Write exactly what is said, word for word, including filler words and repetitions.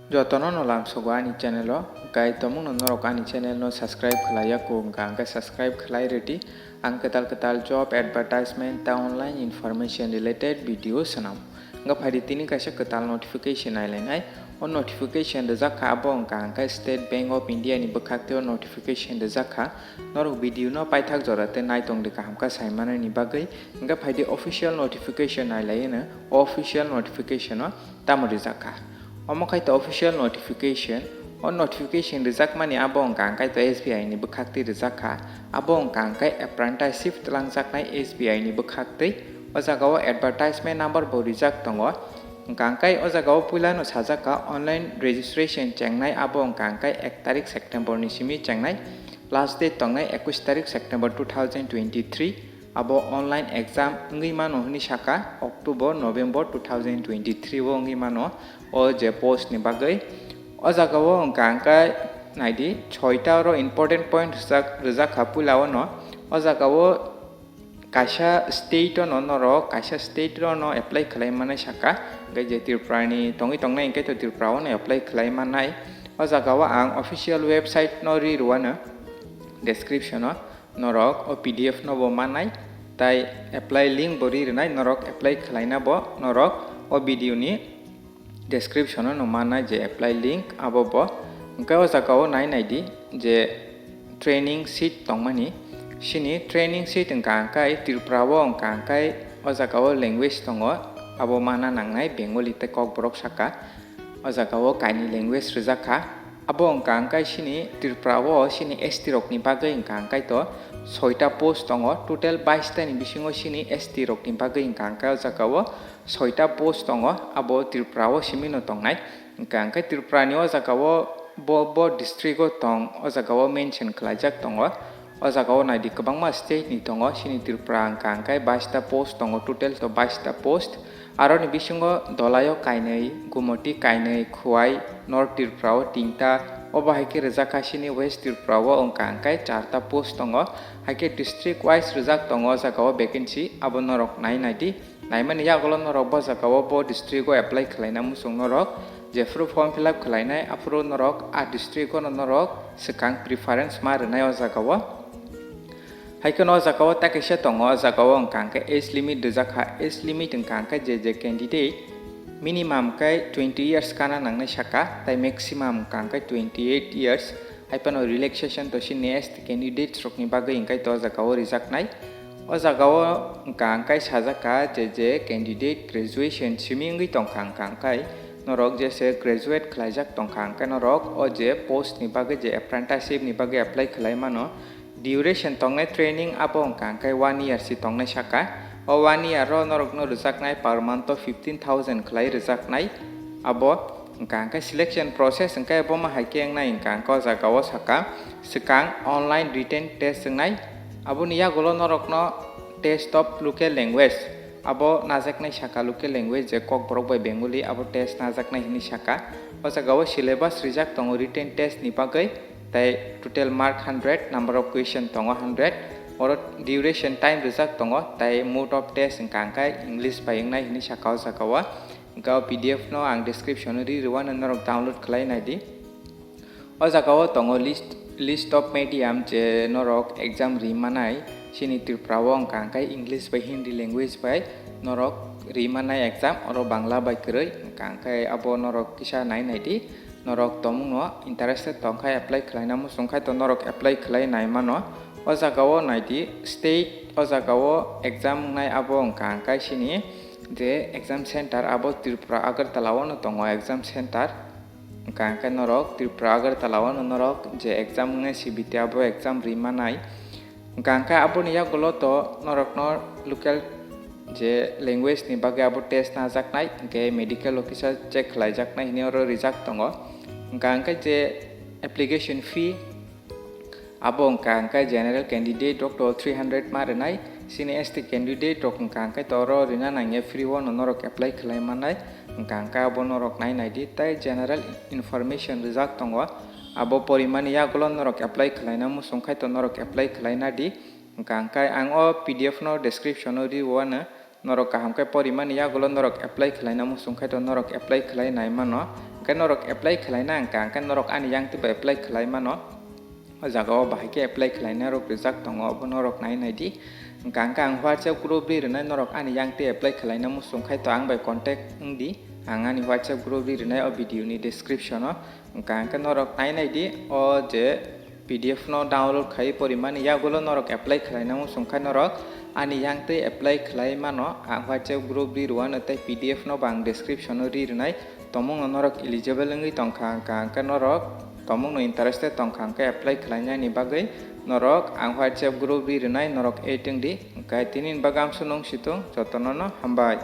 Jotono no lamsogo ani channel o, hwnkhe tomungno norok ani channel no subscribe khlai ya kho, hwnkha hwnkhe subscribe khlai rwdi. Ang kwtal kwtal job advertisement ta online information related video swnam. Hwnkha phaidi tini kaisa kwtal notification nailainai. O notification rijak kha, abo hwnkha hwnkhe State Bank of India ni bwkhak tei o notification rijak kha. Norok video no paithak jora tei naitongdi kaham kha saimanani bagwi. Hwnkha phaidi official notification nailaiwi no, o official notification o tamo rijak kha. Omo khai to official notification. O notification rijakmani abo wngkha hwnkhe to S B I ni bwkhaktwi rijak kha. Abo wngkha hwnkhe apprenticeship twlangjaknai S B I ni bwkhaktwi. O jaga o advertisement number bo rijak tongo. Wngkha hwnkhe o jaga o puilano sajak kha online registration chengnai, abo wngkha hwnkhe ek tarik September ni simi chengnai. Last date tongnai ekush tarik September two thousand twenty-three. Abo online exam wngwi mano hwnwi saka, October, November two thousand twenty-three o wngwi mano o je post ni bagwi. O jaga o wngkha hwnkhe naidi, soita oro important point rijak, rijak kha puila o no. O jaga o kaisa state o no norok, kaisa state o no apply khlai mannai saka, hwnkhe je Tripura ni tongwi tongnai hwnkhe to Tripura o no apply khlai mannai. O jaga o ang official website no ri rwano description o. Norok o P D F no bo mannai, tai apply link bo ri rwnai, norok apply khlaina bo norok o video ni description o no mannai je apply link abo bo. Hwnkhe o jaga o nai naidi je training seat tongmani, sini training seat wngkha hwnkhe Tripura o wngkha hwnkhe o jaga o language tongo, abo mana nangnai Bengali tei Kokborok saka. O jaga o kainwi language rijak kha. Abo wngkha hwnkhe sini Tripura o sini S T rokni bagwi wngkha hwnkhe to soita post tongo. Total bais ta ni bisingo sini S T rokni bagwi wngkha hwnkhe o jaga o soita post tongo. Abo Tripura o simi no tongnai. Wngkha hwnkhe Tripura ni o jaga o bo, bo district o tong, o jaga o mention khlaijak tongo. O jaga o naidi kwbangma state ni tongo, sini Tripura wngkha hwnkhe bais ta post tongo, total to bais ta post. Aroni bisingo Dolaio kainwi, Gumoti kainwi, Khowai, North Tripura o tinta, obo hai khe rijak kha sini West Tripura o wngkha hwnkhe charta post tongo, hai khe district wise rijak tongo o jaga o vacancy, abo norok nai naidi. Naimani yagulo norok bo jaga o bo district o apply khlaina muchung norok jephuru form fill up khlainai, aphuru norok a district o no norok swkang preference ma rwnai o jaga o. Hai kheno o jaga o tei kaisa tongo, o jaga o wngkha hwnkhe age limit rijak kha. Age limit wngkha hwnkhe je je candidate minimum khe twenty years kana nangnai saka, tei maximum wngkha hwnkhe twenty eight years. Hai phano relaxation to sini S T candidates rokni bagwi hwnkhe to o jaga o rijaknai. O jaga o wngkha hwnkhe sajak kha je je candidate graduation simi wngwi tongkha, wngkha hwnkhe norok jese graduate khlaijak tongkha, hwnkhe norok o je post ni bagwi, je apprenticeship ni bagwi apply khlai mano, duration tongnai training abo wngkha hwnkhe one year si tongnai saka. O one year o norokno rwjaknai per month o fifteen thousand khlai rwjaknai. Abo wngkha hwnkhe selection process hwnkhe bomo hai khe wngnai, wngkha hwnkhe o jaga o saka swkang online written test wngnai. Aboni yagulo norokno test of local language abo najaknai saka, local language je Kokborok bai Bengali abo test najaknai hinwi saka. O jaga o syllabus rijak tongo written test ni bagwi, tei total mark hundred, number of question tongo hundred, oro duration time rijak tongo, tei mode of test wngkha hwnkhe English bai wngnai hinwi saka o jaga o. Hwnkhe o P D F no ang description o ri rwano, norok download khlai naidi. O jaga o tongo list, list of medium je norok exam ri manai. Chini Tripura o wngkha hwnkhe English bai Hindi language bai norok ri manai exam, oro Bangla bai kwrwi, wngkha hwnkhe abo norok kisa nai naidi. Norok tomungno interested tongkha apply khlaina muchung khai to norok apply khlai nai mano. O jaga o naidi state, o jaga o exam wngnai abo wngkha hwnkhe chini je exam center abo Tripura Agartala o no tongo exam center. Wngkha hwnkhe norok Tripura Agartala o no norok je exam wngnai C B T abo exam ri manai. Wngkha hwnkhe aboni yagulo to norokno local je language ni bagwi abo test najaknai, hwnkhe medical officer check khlaijaknai hinwi oro rijak tongo. Wngkha hwnkhe je application fee abo wngkha hwnkhe general candidate rok to three hundred ma rwnai, chini S T candidate rok wngkha hwnkhe to oro rina nangya free o no norok apply khlai mannai. Wngkha hwnkhe abo norok nai naidi, tei general information rijak tongo, abo porimani yagulo norok apply khlaina muchung khai to norok apply khlai nadi. Wngkha hwnkhe ang o P D F no description o ri o ano, norok kaham khe porimani yagulo norok apply khlaina muchung khai to norok apply khlai nai mano. Hwnkhe norok apply khwlaina hwnkha, hwnkhe norok ani yang twi bo apply khwlai mano. O jaga o bahai khe apply khwlainai rok rijak tongo, obo norok nai nai di. Hwnkha hwnkhe ang WhatsApp group ri rwnai, norok ani yang twi apply khwlaina muchung khai to ang bai contact wng di. Ang ani WhatsApp group ri rwnai o video ni description o. Hwnkha hwnkhe norok nai nai di, o je P D F no download khai porimani yagulo norok apply khwlaina muchung khai norok ani yang twi apply khwlai mano. Ang WhatsApp group ri rwano tei P D F no bo ang description o ri rwnai. Tomungno norok eligible wngwi tongkha hwnkha hwnkhe norok tomungno interested tongkha hwnkhe apply khwlainani bagwi norok ang WhatsApp group ri rwnai, norok add wng di. Hwnkhe tini ni bagwi amsuk nung situng, jotono no hambai.